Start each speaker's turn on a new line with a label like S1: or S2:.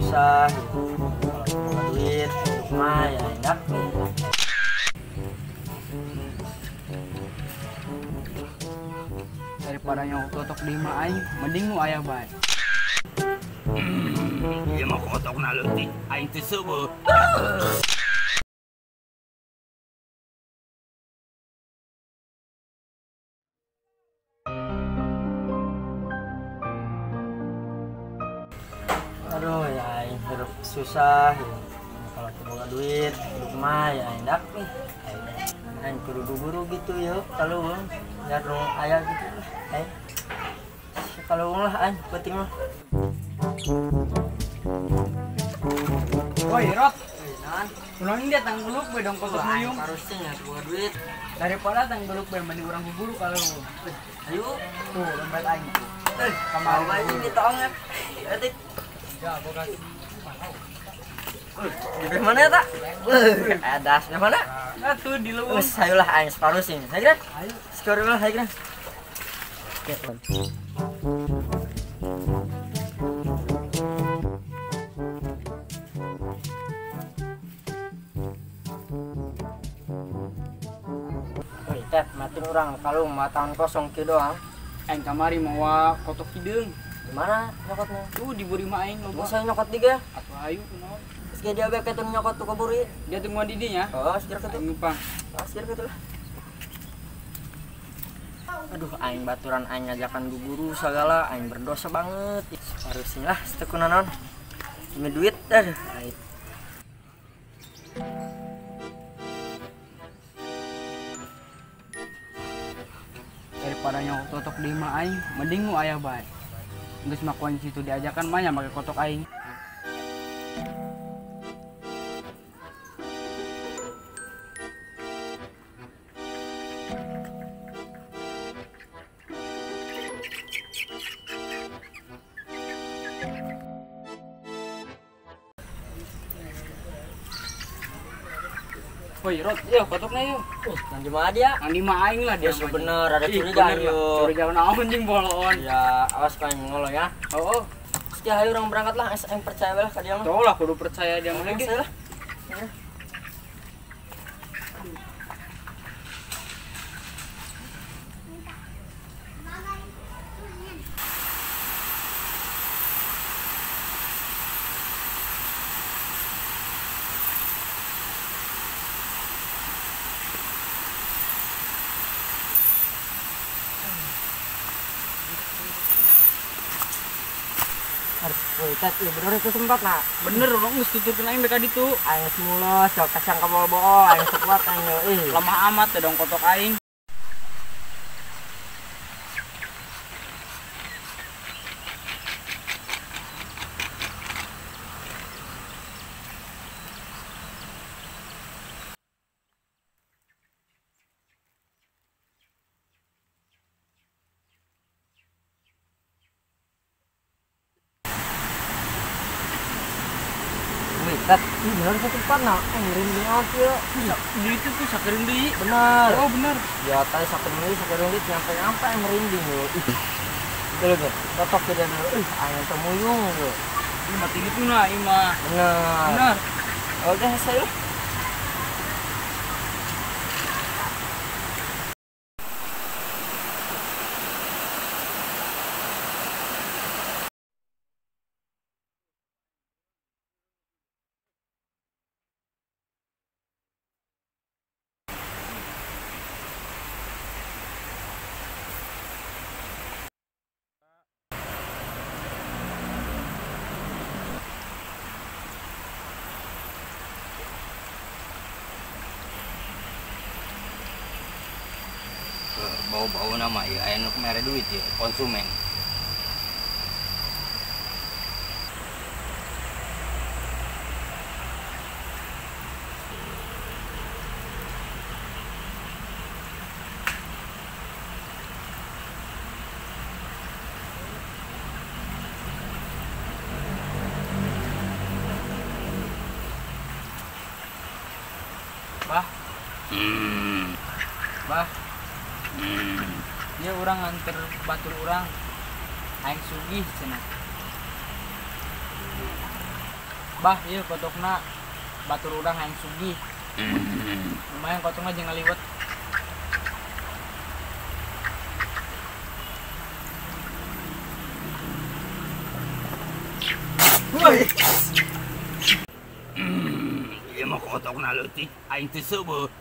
S1: susah gitu. Kalau buka duit, mah ya enak nih.
S2: Daripada nyok totok di imah aing, mending nu aya bae.
S3: Ieu mah kotokna leutik, aing teu seubeuh.
S1: Aduh ya aing hidup susah ya. Kalau teu boga duit, hidup mah ya enak nih. Aing kudu guru gitu ya, kalau nyarung aya gitu lah aing. Kalau lah aing penting mah.
S2: Woi, Rot.
S1: Naon?
S2: Kunaon dia tangguluk we dong kotok muyung.
S1: Harusnya nya boga duit.
S2: Daripada tangguluk we mending urang guguru kalau.
S1: Ayo,
S2: tuh dompet aing.
S1: Kamari bae ditoong. Etik.
S2: Ya, boga.
S1: Di mana ya, tak? Adas di mana?
S2: Atuh di leuweung.
S1: Wes, ayolah aing separuh sih. Hayu, Gran.
S2: Ayo.
S1: Separuh lah, hayu, Gran. Wih, Tet, mati urang kalau matan kosong ki doang.
S2: Aing kamari mawa kotok hideung.
S1: Di mana nyokotnya?
S2: Tuh di buri mah aing loba.
S1: Masa nyokot diga?
S2: Atuh ayo kunaon.
S1: Terus dia bae ketun nyokot tuh keburi.
S2: Dia tungguan di dinya.
S1: Oh, segera ketu.
S2: Aing numpang.
S1: Oh, segera ketu lah. Aduh, aing baturan aing ngajakan guru segala, aing berdosa banget. Harusnya lah teu kunaon. Demi duit aduh. Aing.
S2: Daripada nyokot totok di imah aing, mending nu aya bae. Geus makuan situ diajakan mah nya make kotok aing. Woi, Rot, yuk kotoknya yuk.
S1: Nang di mana dia?
S2: Nang di mana aing lah dia.
S1: Ya, bener, ada curiga yuk.
S2: Curiga naon jeung boloon.
S1: Ya, awas kan ngolo ya.
S2: Oh.
S1: Setia hayu urang berangkat lah, aing percaya lah ka dia mah.
S2: Tuh lah kudu percaya dia mah lagi.
S1: Lah. Woi, Tet, ya bener itu tempat nah.
S2: Bener, urang geus tuturkeun aing mereka ditu.
S1: Aing geus mulos, sok kasang ka bool, aing sekuat aing ih.
S2: Lemah amat teh dong kotok aing.
S1: Tet, ini bener itu tempat nah, merinding amat ya.
S2: Di itu tuh sakerin deui.
S1: Bener.
S2: Oh, bener.
S1: Ya tadi sakerin deui, nyampe-nyampe merinding yo. Ih. Itu lho, totok dia dulu. Ih, aing teh muyung yo.
S2: Ih, mati itu nah, ieu mah.
S1: Bener.
S2: Bener.
S1: Oke, saya.
S3: Bau-bau nama ya, aya nu mere duit ya, konsumen.
S2: Bah. Bah. Dia orang nganter batur orang aing sugih cenah. Bah, ieu kotokna batur urang hayang sugih. Lumayan kotokna jeung ngaliwet.
S3: Woi. Ieu mah kotokna leutik, aing teu seubeuh.